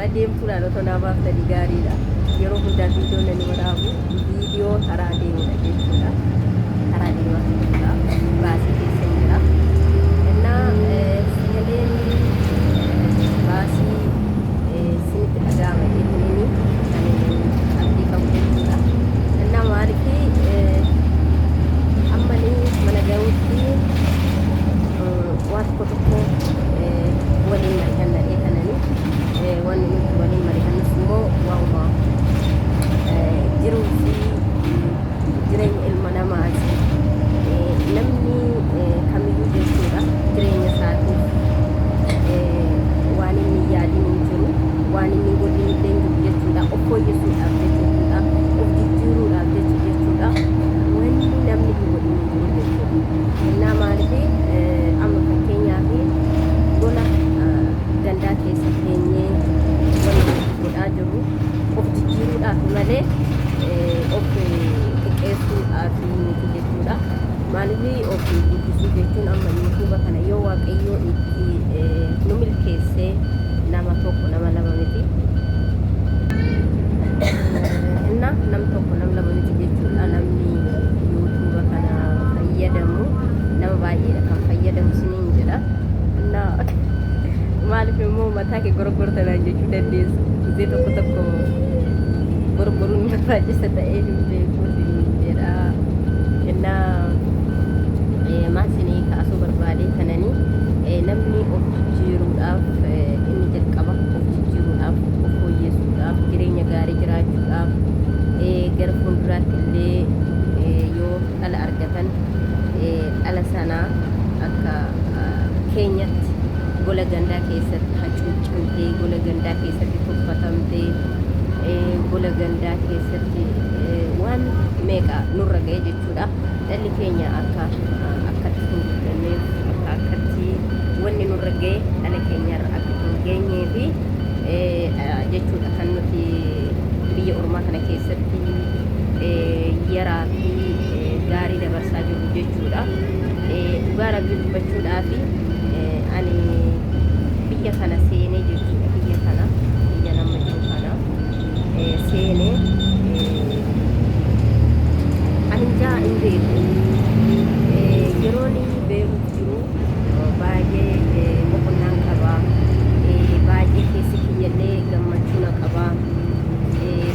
Karaa deemtuudhaan otoo naa baaftanii gaariidha. Yeroo hundaa viidiyoon ani waraabu viidiyoo karaa deemudha jechuudha. Karaa deemaa jechuudha. Baasii keessa jira. Innaa sagaleen baasii isinitti dhaga'ama jedhanii kan abdii qabu jechuudha. Innaa maaliif ammanii mana gahuutti waa tokko tokko waliin mari'anna kananii wanni nuti waliin mari'annus immoo waanuma jiruu fi jireenya ilma namaati. Namni kamiyyuu jechuudha jireenya isaatiif waan inni yaadin hin jiru, waan inni hin godhin illee hin jiru jechuudha. Of fooyyessuudhaaf jechuudha, of jijjiiruudhaaf jechuudha. Wanni namni hin godhin hin jiru jechuudha. Innaa maaliif amma fakkeenyaaf gola gandaa keessa teenyee wanni godhaa jirru of jijjiiruudhaaf malee of xiqqeessuudhaaf miti jechuudha. Maaliif of guddisuu jechuun amma YouTube kana yoo Waaqayyoo itti nu milkeessee nama tokko nama lama miti. Inna nam tokko nam lama miti jechuudha. Namni YouTube kana fayyadamu nama baay'eedha kan fayyadamu siniin jedha. Inna maaliif immoo mataa kee gorgortanaan jechuu dandeessu. Gizee tokko tokko gorgoruun barbaachisa ta'ee hin beeku siniin jedha. Inna maal sinii kaasuu barbaadee kananii namni of jijjiiruudhaaf inni jalqaba of jijjiiruudhaaf, of fooyyessuudhaaf, jireenya gaarii jiraachuudhaaf, gara fuulduraatti illee yoo dhala argatan dhala sanaa akka keenyatti gola gandaa keessatti hacuuccamtee, gola gandaa keessatti tuffatamtee, gola gandaa keessatti waan meeqa nurra ga'e jechuudha. Dhalli keenya akka akkatti hin guddanneef, akka akkatti wanni nurra ga'e dhala keenyarra akka hin geenyee fi jechuudha kan nuti biyya ormaa kana keessatti yaraa fi gaarii dabarsaa jirru jechuudha. Dhugaa Rabbii dubbachuudhaaf ani biyya kana seenee jechuudha, biyya kana, biyya nama jiru kana seenee ani jaa hin beeku. Yeroon Beerut jiru baay'ee boqonnaan qaba. Baay'ee keessi kiyyallee gammachuu na qaba.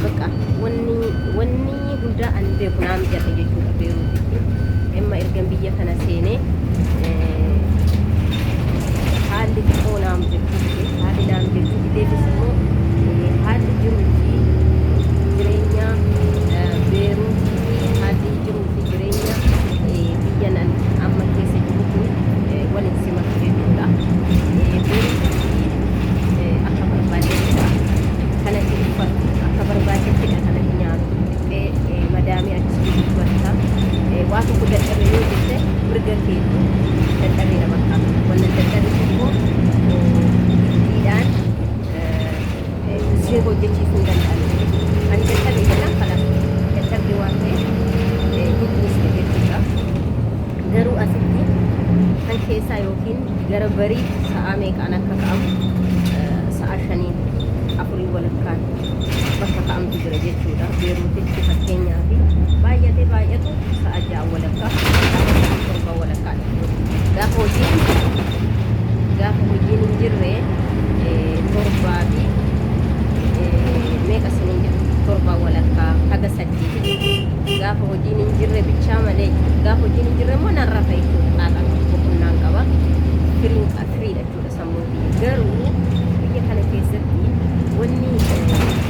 Bakka wanni wanni hundaa ani beeku naa mijate jechuudha Beerutitti. Amma ergan biyya kana seenee haalli xiqqoo naa mijachuu dide. Haalli naa mijachuu dideefis immoo haalli jiruu fi jireenya Beeruutii fi haalli jiruu fi jireenya biyya nan amma keessa jiru kun wal hin simatu jechuudha. Beeruutitti akka barbaadettidha. Kanatti uffattu, akka barbaadettidha kanatti nyaattu, qixxee madaamii achi dubbatta. Waa tokko dadhabe yoo jette mirga keeti, dadhabeera bakka. Wannan dadhabe tokko giddiidhaan ishee hojjechiisuu hin danda'an. Ani dadhabe jennaan kalas dadhabde waan ta'eef hin dhiiste jechuudha. Garuu asitti kan keessaa yookiin gara barii sa'a meeqaan akka ka'amu, sa'a shaniin, afurii walakkaan bakka ka'amtu jira jechuudha. Beeruutitti fakkeenyaaf baay'atee baay'atu sa'a 6 walakkaa, sa'a 7 walakkaadha. Gaafa hojiin hin jirre torbaa fi meeqa siniin jedhu, 7 walakkaa haga 8 gaafa hojiin hin jirre bichaa malee. Gaafa hojiin hin jirre immoo nan rafa jechuudha. Xaaxaan qabu, boqonnaan qaba, firiin firiidha jechuudha sammuun kiyya. Garuu biyya kana keessatti wanni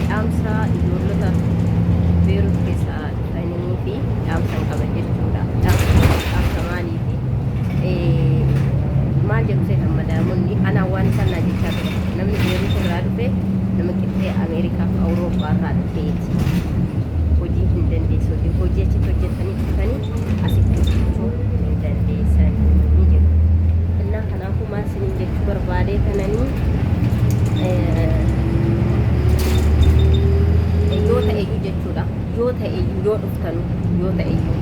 dhaamsa ijoollota Beerut keessaa dhufanii fi dhaamsan qaba jechuudha. Dhaamsa maaliifi maal jedhu seetan madaamonni anaa waan isaan naa jechaa ture: namni Beerut irraa dhufe nama qixxee Ameerikaa fi Awurooppaa irraa dhufeeti. Hojii hin dandeessu, hojii hojii achitti hojjetanii dhuftanii asitti hojjechuu hin dandeessan ni jedhu. Innaa kanaafuu maal isiniin jechuu barbaadee kananii, yoo ta'eyyuu jechuudha, yoo ta'eyyuu, yoo dhuftanu, yoo ta'eyyuu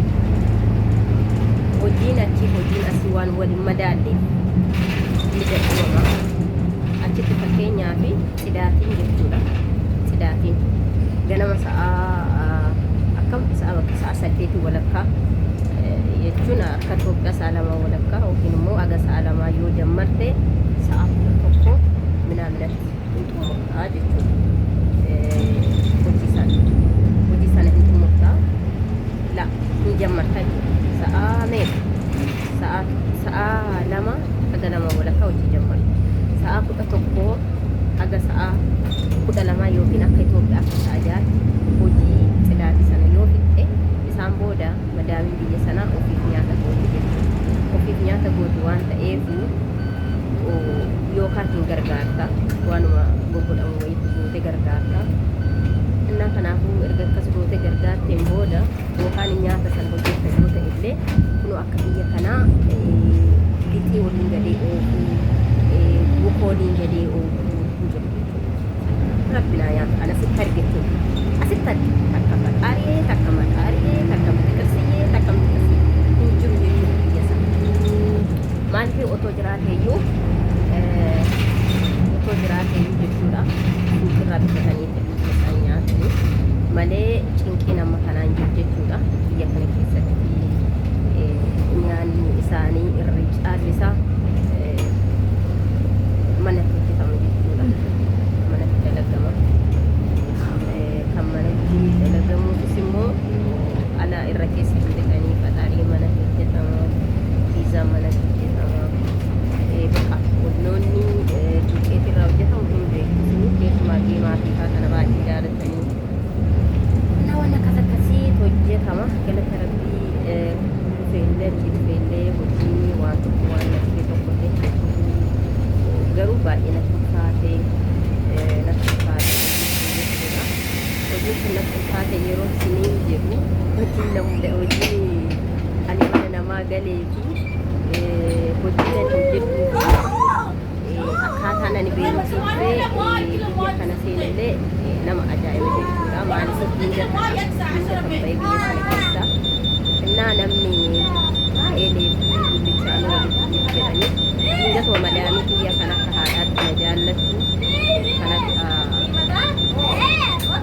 hojiin achi hojiin asii waan wal hin madaalleef ni dadhabama. Achitti fakkeenyaa fi tsidaatiin jechuudha. Tsidaatiin ganama sa'aa akkam sa'a bakka sa'a saddeetii walakkaa jechuun akka Itoophiyaa sa'a lama walakkaa yookiin immoo aga sa'a lamaa yoo jammarte sa'a 11 minaaminatti hin xumurtaa jechuudha. Hojii sana hojii sana hin xumurtaa la hin jammartaa jechuudha. Sa'a meeqa? Sa'a sa'a lama haga lama walakkaa hojii jammarta. Sa'a 11 haga sa'a 12 yookiin akka Itoophiyaa akka sa'a 6tti hojii tsidaatii sana yoo fixxe isaan booda madaamiin biyya sanaa ofiif nyaata gooti jechuudha. Ofiif nyaata gooti waan ta'eef yookaan hin gargaarta waanuma goggodhamu wayiitti gootee gargaarta. Innaa kanaafuu erga akkas gootee gargaarteen booda yookaan nyaata sana hojjetta yoo ta'e illee kunoo akka biyya kanaa lixii waliin gadee oofuu bukoo waliin gadee oofuu hin jiru jechuudha. Rabbi naa nyaata ana asitti arge jechuudha. Asitti arge takka faxaariyee takka maxaariyee takka mitiqirsiyyee takka mitiqirsiyyee hin jiru jechuudha biyya sana. Maaliif otoo jiraateeyyuu otoo jiraateeyyuu jechuudha suuqirraa bitatanii isaan nyaatanii malee cinqiin amma kanaan jiru jechuudha. Biyya kana keessatti nyaanni isaanii irri caalli isaa manatti hojjetama jechuudha. Manatti dalagama. Kan manatti dalagamuufis immoo ala irra keessa hin bitanii faxaarii manatti hojjetama. Piizaa manatti hojjetama. Bakka wannoonni duqeet irraa hojjetamu hin beektu isinii keessumaa geemaa fi faa kana baay'ee jaalatanii. Na waan akkas akkasiitu hojjetama. Galata rabbii dhufeellee achi dhufeellee hojiin waan tokko waan na dhibe tokko illee hin jiru. Garuu baay'ee natti ulfaate natti ulfaate jechuudha. Hojiin kun natti ulfaate yeroo isiniin jedhu hojiin na hojiin ani mana namaa galee fi hojiin ani hojjedhuu fi akkaataan ani Beeruutii dhufee biyya kana seenellee nama ajaa'iba jechuudha. Maaliif dingata dingata ba'ee biyya sana keessa. Innaa namni eelee fi gullichaanuu walitti jedhanii dingatuma madaamii kiyya kan akka haadhaatti na jaallattu kan akka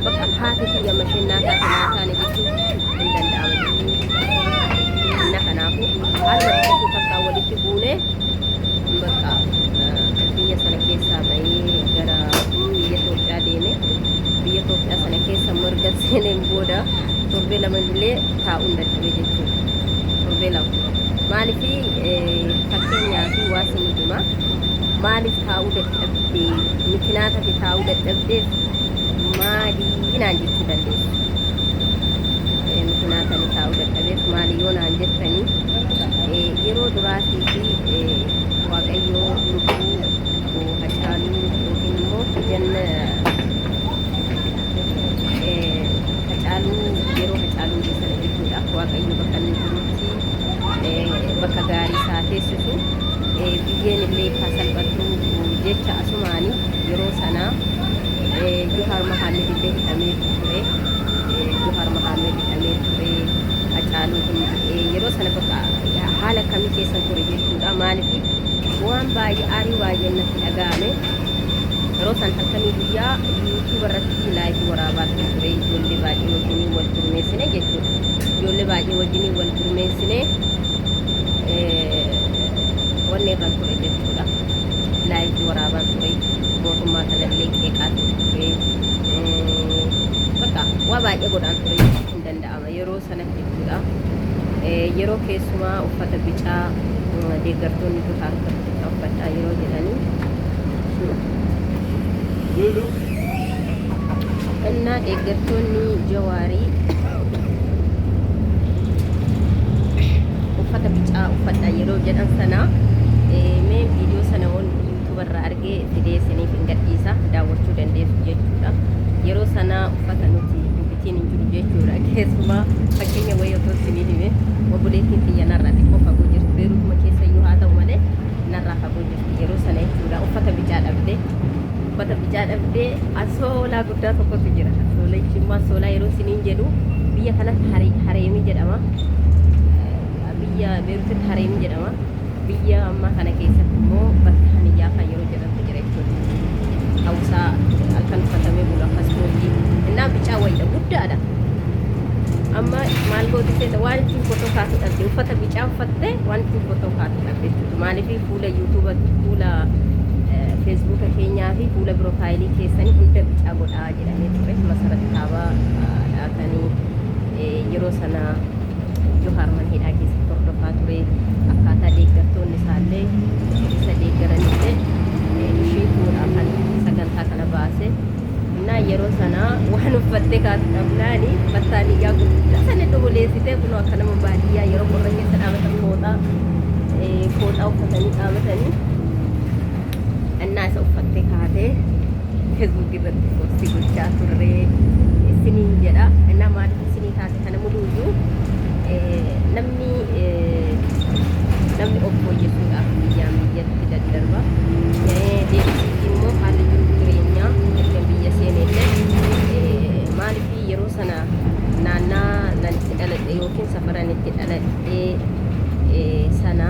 bakka haati kiyya masheen naa taate naa taane jechuun hin danda'ama jechuudha. Inna kanaafuu haaluma xiqqoo takkaan walitti buunee bakka biyya sana keessaa bahee gara biyya Itoophiyaa deeme. Biyya Itoophiyaa sana keessa immoo erga seeneen booda torbee lama illee taa'uun dadhabe jechuudha. Torbee lama. Maaliif fakkeenyaaf waa isinii hima. Maaliif taa'uu dadhabdee? Mikinaata ati taa'uu dadhabdeef maalii naan jechuu dandeessu. Mikinaata ani taa'uu dadhabeef maali yoo naan jettanii yeroo duraatii fi Waaqayyoo lubbuu Hacaaluu yookiin immoo janna Hacaaluu yeroo Hacaaluun du'e sana jechuudha. Waaqayyo bakka inni jirutti bakka gaarii isaa teessisu biyyeen illee itti haa salphattu jecha asumaani yeroo sana Johaar Mahaammed illee hidhamee ture. Johaar Mahaammed hidhamee ture. Hacaaluu hin du'e. Yeroo sana bakka haala akkamii keessan ture jechuudha. Maaliif waan baay'ee aarii baay'een natti dhaga'ame. Yeroo san halkanii guyyaa YouTube irratti live waraabaa ture ijoollee baay'ee wajjiniin wal gurmeessine jechuudha. Ijoollee baay'ee wajjiniin wal gurmeessine wanni irran ture jechuudha. Live waraabaan ture. Mootummaa kanallee qeeqaa ture. Bakka waa baay'ee godhaan ture jechuun hin danda'ama yeroo sanatti jechuudha. Yeroo keessumaa uffata bicaa deeggartoonni Johaar uffata bicaa uffadhaa yeroo jedhanii Innaa deeggartoonni Jawaarii uffata bicaa uffadhaa yeroo jedhan sana mee viidiyoo sana ol yuutuuba irraa argee fidee isiniif hin gadhiisa daawwachuu dandeessu jechuudha. Yeroo sana uffata nuti hin bitiin hin jiru jechuudha. Keessumaa fakkeenya wayii otoo isinii hime obboleettiin tiyya narraa xiqqoo fagoo jirti. Beeruutuma keessa iyyuu haa ta'u malee narraa fagoo jirti yeroo sana jechuudha. Uffata bicaa dhabde. Uffata bicaa dhabde asoolaa guddaa tokkotu jira. Asoolichi immoo asoolaa yeroo isiniin jedhu biyya kanatti hareemii jedhama. Biyya Beeruutitti hareemii jedhama. Biyya ammaa kana keessatti immoo bakka haniyyaa fa'aa yeroo jedhamtu jira jechuudha. hawusaa halkan uffatamee bulu akkas kootii innaa bicaa wayiidha guddaadha. Amma maal goote seeta waan ittiin fotoo kaatu dhabde uffata bicaa uffattee waan ittiin fotoo kaatu dhabde jechuudha. Maaliif fuula yuutuuba fuula feesbuuka keenyaa fi fuula piroofaayilii keessanii hunda bicaa godhaa jedhamee ture. Masarat Kaabaa dhaatanii yeroo sana Johaar mana hidhaa keessatti hordofaa ture. Akkaataa deeggartoonni isaallee isa deeggaranillee isheetuudha kan sagantaa kana baase. Innaa yeroo sana waan uffattee kaatu dhabnaani battaaniyyaa guddaa sana dogoleessitee kunoo akka nama baadiyyaa yeroo qorra keessa dhaabatan fooxaa fooxaa uffatanii dhaabatanii innaa isa uffattee kaatee feesbuuk irratti poostii gochaa turre isiniin jedha. Innaa maaliif isinii kaase kana muluuyyuu namni namni of fooyyessuudhaaf biyyaan biyyatti daddarba. Deebisiitii immoo haalli jiruuf jireenyaa erga biyya seenellee maaliif yeroo sana naannaa nan itti dhaladhe yookiin safaran itti dhaladhe sana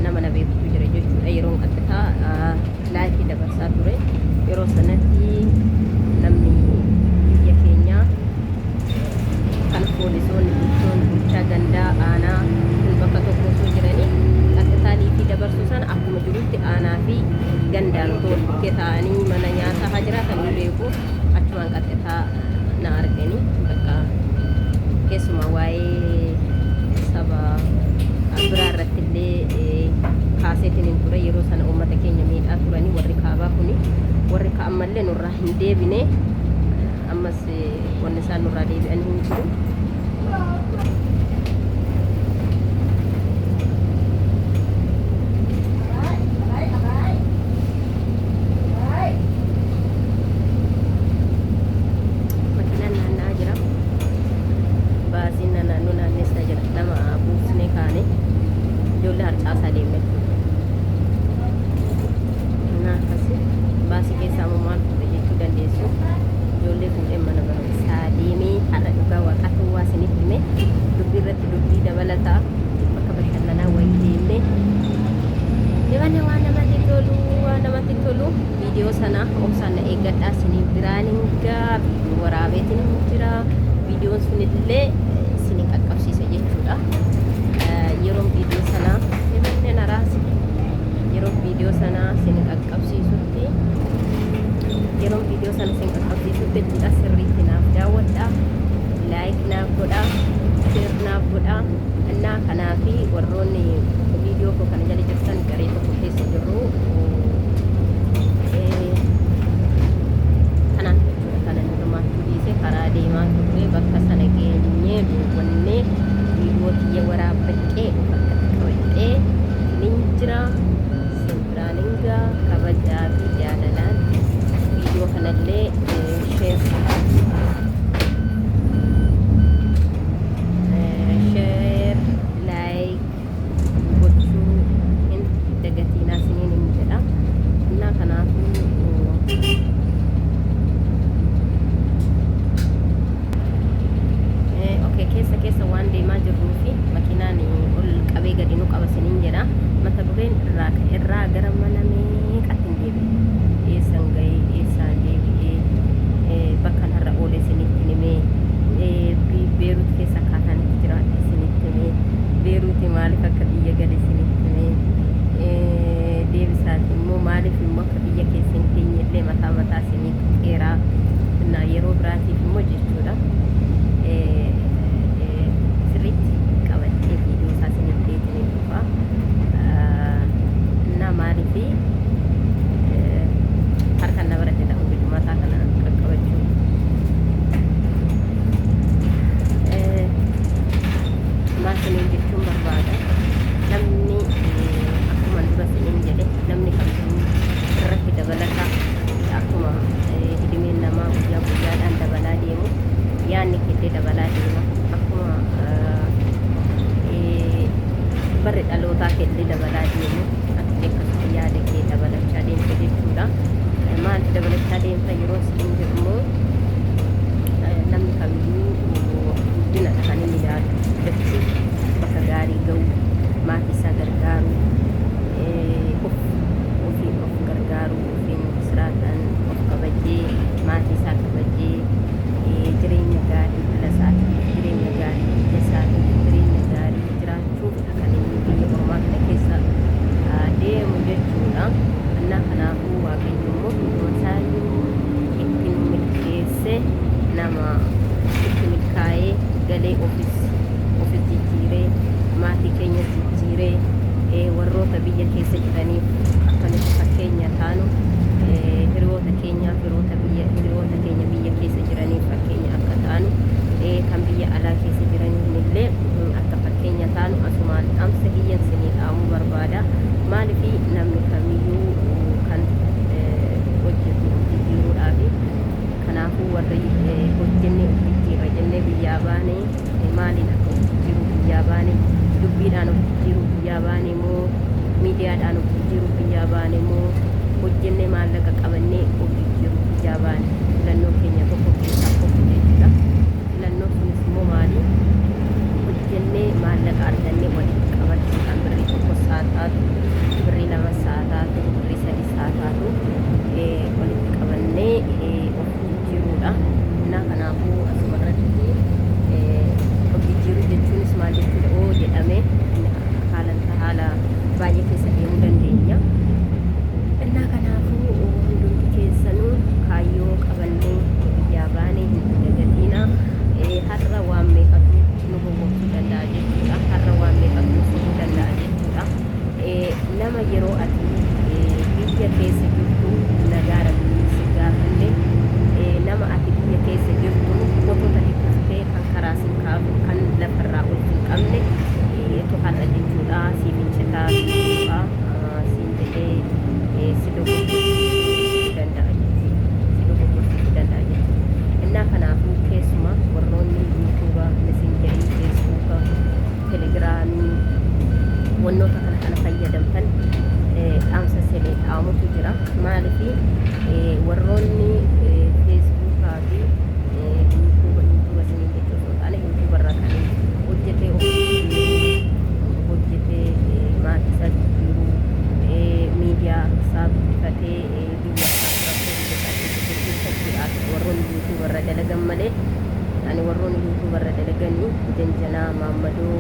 nama na beekutu jira jechuudha. Yeroon qaxxitaa laayifii dabarsaa ture. Yeroo sanatti namni biyya keenyaa kan poolisoonni bulchoonni bulchaa gandaa aanaa kun bakka tokko osoo jiranii qaxxitaa liifii dabarsuu sana akkuma jirutti aanaa fi gandaan otoo wal bukkee taa'anii mana nyaataa haa jiraatan hin beeku achumaan qaxxitaa na arganii bakka keessumaa waa'ee saba biraa irratti illee kaaseetiin hin ture yeroo sana uummata keenya miidhaa turanii warri kaabaa kuni warri ka ammallee nurraa hin deebine ammas wanni isaan nurraa deebi'an hin jiru. Makiinaan naanna'aa jira. Baasiin naannoo naannessaa jira. Nama buufnee kaane ijoollee harcaasaa deemne jechuudha. Innaa akkasi baasii keessaa immoo maal fuute jechuu dandeessu. Ijoollee fuudheen mana barumsaa deemee har'a dhugaa waaqaatu waa isinitti hime dubbii irratti dubbii dabalataa bakka bashannanaa wayii deemne Dibanne waan namatti tolu waan namatti tolu viidiyoo sana obsaan na eeggadhaa isinii biraan hin gaa viidiyoo waraabeetiin hin jira viidiyoon sunillee isinii qaqqabsiisa jechuudha. Yeroon viidiyoo sana dibanne na raase yeroon viidiyoo sana isin qaqqabsiisutti yeroon viidiyoo sana isin qaqqabsiisutti jechuudha sirriitti naaf daawwadhaa laayik naaf godhaa sheer naaf godhaa Innaa kanaafi warroonni viidiyoo koo kana jala jirtan garee tokko keessa jirru kanaaf jechuudha kan inni hirmaachuu dhiise karaa deemaa turre bakka sana geenyee daawwannee viidiyoo tiyya waraabbadhee of harkatti qabadhee nin jira isin biraan hin gaa kabajaa fi jaalalaan viidiyoo kanallee sheer Share, like gochuu hin dagatiinaa isiniin hin jedha. Innaa kanaafuu okay keessa keessa waan deemaa jirruu fi makiinaan ol qabee gadi nu qaba isiniin jedha. Mata dureen irraa irraa gara mana meeqatti hin deebi'e. Eessan ga'ee eessaan deebi'ee bakkan har'a oole isinitti himee Beerut keessa akkaataan itti jiraadhe isinitti himee Beeruuti maaliif akka biyya gale isinitti himee deebisaati immoo maaliif immoo akka biyya keessa hin teenye illee mataa mataa isinii tuqeeraa na yeroo biraatiif immoo jechuudha sirriitti qabadhee viidiyoo isaa isiniif deetiin dhufa na maaliif harkaan na baratti ta'uu mataa kana qaqqabachuu Maal isiniin jechuun barbaada namni akkuma dura isiniin jedhe namni kamiyyuu irratti dabalata akkuma hidimeen namaa guyyaa guyyaadhaan dabalaa deemu yaadni keellee dabalaa deema akkuma barri dhalootaa keellee dabalaa deemu ati akkasuma yaada kee dabalachaa deemta jechuudha. Maaliif dabalachaa deemta yeroo isiniin jedhu immoo namni kamiyyuu guddinadha kan inni yaadu guddachuu bakka gaarii ga'uu maatii isaa gargaaruu of ofiin of gargaaruu ofiin siraataan of keessa jiraniif akka nuti fakkeenya taanu, hiriyoota keenyaaf, firoota biyya, hiriyoota keenya biyya keessa jiraniif fakkeenya akka taanu, kan biyya alaa keessa jiraniin illee akka fakkeenya taanu asumaan dhaamsa kiyyan sinii dhaamuu barbaada. Maaliif namni kamiyyuu kan hojjetu of jijjiiruudhaafi. Kanaafuu warri hojjennee of jijjiirra jennee biyyaa baane, maaliin akka of jijjiiruu biyyaa baane, dubbiidhaan of jijjiiruu biyyaa baane moo, miidiyaadhaan of jijjiiruu biyyaa baane moo, hojjennee maallaqa qabannee of jijjiiruu biyyaa baane, filannoo keenya tokko keessaa tokko jechuudha. Filannoon sunis immoo maali? Hojjennee maallaqa argannee walitti qabachuudhaan birrii 1 haa taatu, birrii 2 haa taatu, birrii 3 haa taatu, walitti qabannee of jijjiiruudha. Innaa kanaafuu asuma irratti of jijjiiruu jechuunis maal jechuudha oo jedhame haala haala baay'ee keessa deemuu dandeenya. Innaa kanaafuu hundumti keessanuu kaayyoo qabannee biyyaa baane hin dagatiina. Har'a waan meeqatu nu gowwoomsuu danda'a jechuudha. Har'a waan meeqatu nu sobuu danda'a jechuudha. Nama yeroo ati biyya keessa jirtu nagaa Rabbii si gaafanne, nama ati biyya keessa jirtu otoo tati kuftee kan karaa sin kaasu, kan lafarraa ol sin qabne tu har'a jechuudha siif hin citaa, siif hin bu'a siin jedhee si dogoggorsiisuu danda'a jechuudha. Si dogoggorsiisuu danda'a jechuudha. Innaa kanaafuu keessuma warroonni yuutuuba, messenjerii, feesbuuka, telegiraamii, wannoota kana kana fayyadamtan dhaamsa isinii dhaamutu jira. Maaliif warroonni feesbuukaa fi yuutuuba, yuutuuba isiniin jechuu osoo hin taane, yuutuuba irraa kan hojjetee of jijjiiruu, hojjetee maatii isaa jijjiiruu, miidiyaa isaa guddifatee biyya isaa rakkoo biyya isaa keessa guddifachuudhaaf warroonni yuutuuba irra dalagan malee, ani warroonni yuutuuba irra dalaganii janjanaa maammadoo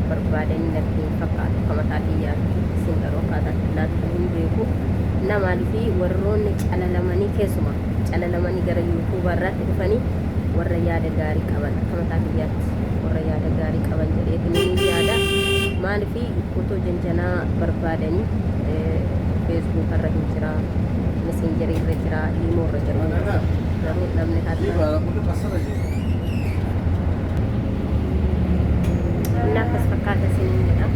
barbaadanii natti hin fakkaatu akka mataa kiyyaatti. Isin garuu akkaataa itti ilaaltan hin beeku. Na maaliif warroonni calalamanii, keessuma calalamanii gara yuutuuba irratti dhufanii, warra yaada gaarii qaban, akka mataa kiyyaatti warra yaada gaarii qaban jedheetu ni yaada. Maaliif otoo janjanaa barbaadanii feesbuuk irra hin jira, messenjerii irra jira, iimoo irra jira, garuu namni har'a inni akkas fakkaata isiniin jedha.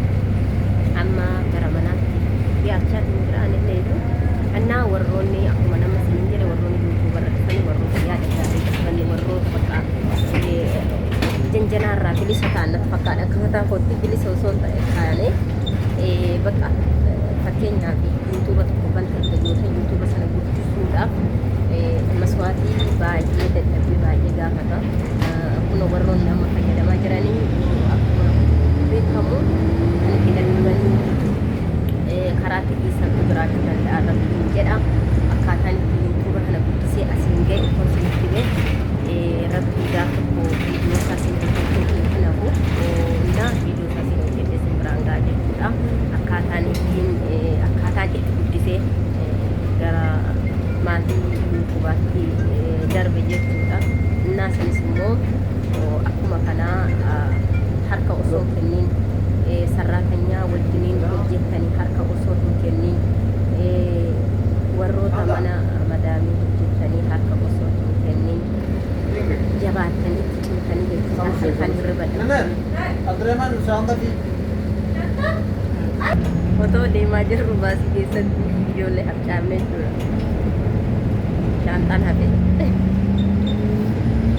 Amma gara manaatti dhiyaachaa hin jira anilleetu. Innaa warroonni akkuma nama isiniin jedhe, warroonni yuutuuba irra dhufanii, warroota yaada gaarii qabanii, warroota bakka janjanaa irraa bilisa ta'an natti fakkaata. Akka mataa kootti bilisa osoo hin taane, bakka fakkeenyaaf yuutuuba tokko banta erga goota, yuutuuba sana guddisuudhaaf maswaatii baay'ee, dadhabbii baay'ee gaafata. Kun warroonni amma fayyadamaa jiranii akkuma beekamu kan itti dadhabanii karaatti dhiisantu jiraachuu danda'a Rabbiin jedha. Akkaataan itti yuutuuba kana guddisee asiin ga'e otoo isinitti hime, Rabbii gaaf tokko viidiyoo isaa isin hojjechuu hin hafu. Na viidiyoo isaa isin hojjedhee isin biraan ga'a jechuudha. Akkaataan ittiin akkaataan itti guddisee gara maatii yuutuubaatti darbe jechuudha. Innaa sanis immoo akkuma kanaa harka osoo hin kenniin, sarraatanyaa wajjiniin hojjettanii harka osoo hin kenniin, warroota mana madaamii hojjettanii harka osoo hin kenniin, jabaattanii itti cimtanii jechuudha. Halkan hirriba dhabdanii. Otoo deemaa jirru baasii keessatti ijoollee harcaafne jechuudha. Shaanxaan hafe.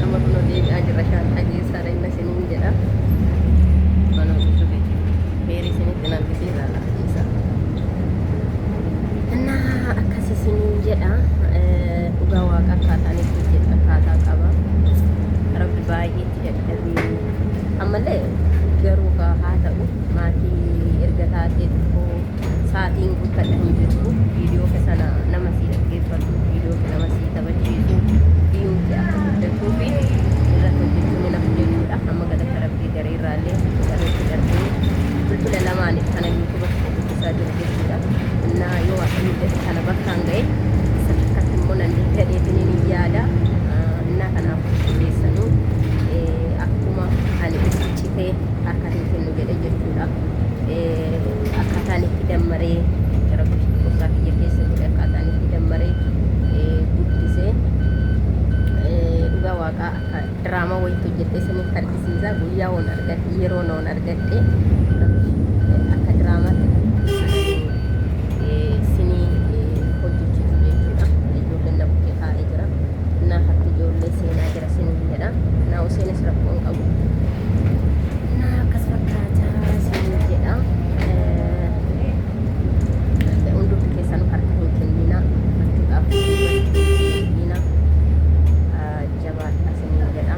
Amma kunoo deebi'aa jirra, shaanxaa keessaa dhaqna isiniin jedha. Kunoo dhufe. Beerii isinitti hin argisiisa lafa. Innaa akkas isiniin jedha. Dhugaa waaqa akkaataan itti hojjedha akkaataa qaba. Rabbi baay'ee itti dadhabee. Ammallee garuu haa ta'u, maatii erga taatee xiqqoo sa'aatiin guuttadha hin jirtu. Viidiyoo kee sana nama sii dhaggeeffatu, viidiyoo kee nama sii taphachiisu, viyuun kee akka guddatuu fi irratti hojjechuun ni nafu jechuudha. Amma galata Rabbii gareerraallee gareetti darbee bilbila lamaan kana yuutuuba tokko guddisaa jiru jechuudha. Innaa yoo Waaqayyo jedhe kana bakkaan ga'e, isa takkatti immoo nan deebi'eetiin ni yaada. Innaa kanaaf qindeessanuu akkuma ani itti citee harka hin kennu jedhe jechuudha. Akkaataan itti dammaree Guyyaa woon argadhe, yeroo woon argadhe, akka diraamaatti sinii hojjechiisu jechuudha. Ijoolleen na bukkee taa'ee jira. Naa harki ijoollee seenaa jira siniin jedha. Naa seenes rakkoo hin qabu. Naa akkas fakkaata siniin jedha. Hundumti keessanuu harka hin kenninaa, dubbachuudhaaf dubbachuu jabaadha siniin jedha.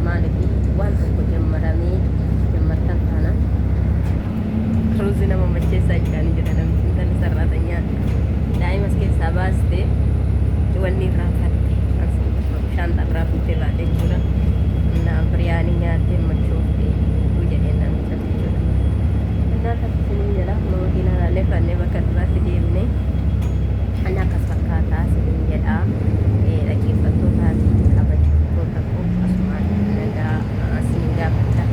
Maaliif waan tokko jammaramee jammartan taanaan ruuzii nama macheessaa jedhanii jedha namichi. Intalli sarraatanyaa daa'imas keessaa baaste, wanni irraanfatte, shaanxaa biraa fuutee baate jechuudha. Na biriyaanii nyaattee machoofte jedheen namicha jechuudha. Innaa akkas isiniin jedha. Kuma makiinaa ilaallee fannee bakka duraatti deemne. Inni akkas fakkaataa isiniin jedha. Dhaggeeffattootaa fi kabajamtoota koo, asumaan nagaa isiniin gaafadha.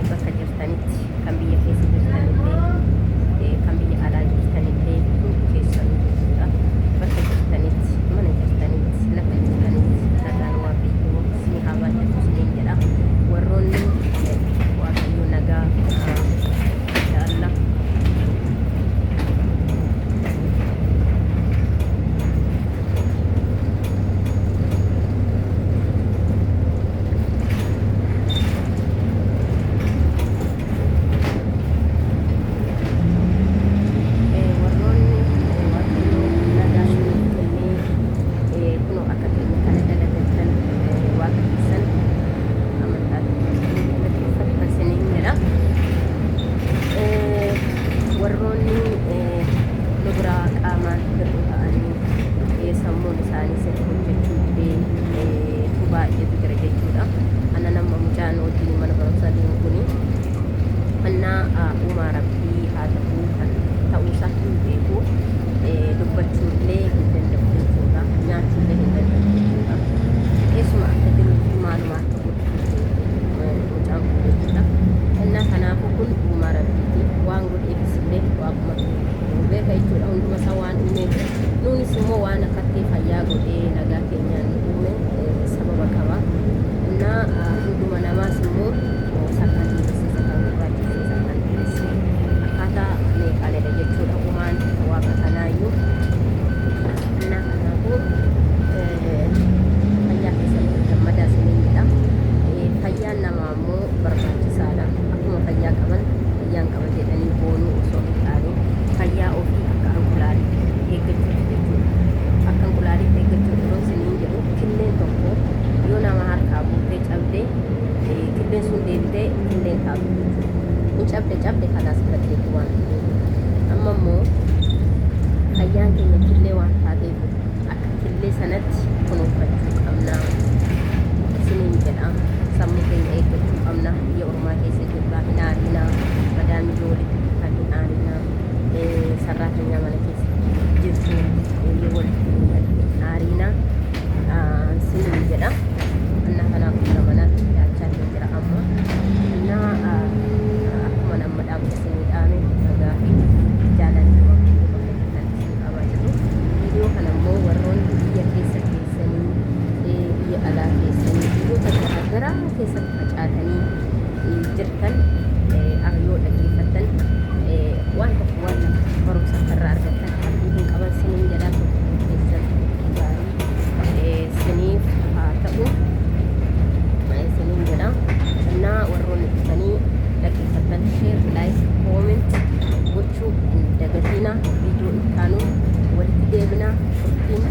Bakka jirtanitti, kan biyya keessa jirtanillee, kan biyya alaa jirtanillee, hundi keessanuu jechuudha. Bakka jirtanitti, mana jirtanitti, lafa jirtanitti nagaan Waaqayyoo isinii haa baay'atu isiniin jedha. Warroonni Waaqayyoo nagaa inshallah. Warroonni Waaqayyoo nagaa isiniif kennee kunoo akka keenya kana dalagattan, Waaqa keessan amantaa keessanii galateeffattan isiniin jedha. Warroonni nu biraa qaamaan hir'uu ta'anii sammuun isaanii sirrii hojjechuu didee tu baay'eetu jira jechuudha. Ana nama mucaan wajjin mana barumsaa deemu kuni annaa uumaa Rabbii haa ta'uu kan ta'uusaa hin beeku, dubbachuullee hin danda'u jechuudha. Nyaachuullee hin danda'u jechuudha. Eessuma akka jirutti maaluma akka godhu hin beeku mucaan kun jechuudha. Innaa kanaafuu kun uumaa Rabbiiti. Waan godheefis illee Waaqumatu beeka jechuudha. Hunduma isaa waan uumeef, nuunis immoo waan akkatti fayyaa godhee nagaa keenyaan nu uume sababa qaba. Innaa hunduma namaas immoo isa kaan diimessee, isa kaan gurraachessee, isa kaan dheeressee, akkaataa meeqaanidha jechuudha uumaan Waaqa kanaayyuu. Innaa kanaafuu fayyaa keessanitti gammadaa isiniin jedha. Fayyaan namaa immoo barbaachisaadha. Akkuma fayyaa qaban fayyaan qaba jedhanii boonuu osoo hin taane, fayyaa ofii akka anqulaalitti eeggachuuti jechuudha. Akka anqulaalitti eeggachuu yeroo isiniin jedhu, killeen tokko yoo nama harkaa buutee cabde, killeen sun deebitee killeen taatu jechuudha. Hin cabde, cabde, kalaas, baddeetti waan ta'eef. Amma immoo fayyaan keenya killee waan taateef, akka killee sanatti kunuunfachuu qabna isiniin jedha. Sammuu keenya eeggachuu qabna. Biyya ormaa keessa jirra, hin aarinaa. Madaamii yoo walitti dhuftan hin aarinaa. Sarraatanyaa mana keessa jirtu yoo walitti dhuftan hin aarinaa isiniin jedha. Innaa kanaaf gara manaatti dhiyaachaa hin jira amma. Innaa akkuma nama dhaamsa isinii dhaame, nagaa fi jaalalli Waaqayyoo bakka jirtan isin qabaa jiru. Viidiyoo kana immoo warroonni biyya keessa keessanii, biyya alaa keessanii, biyyoota garaagaraa keessatti facaatanii jirtan yoo dhaggeeffattan, waan tokko waan lama barumsa akka irraa argattan abdii hin qaban siniin jedha. Turtiin keessan turtii gaarii siniif haa ta'u siniin jedha. Innaa warroonni dhuftanii dhaggeeffattan share, like, comment gochuu hin dagatina. Viidiyoo itti aanu walitti deebina. Turtiin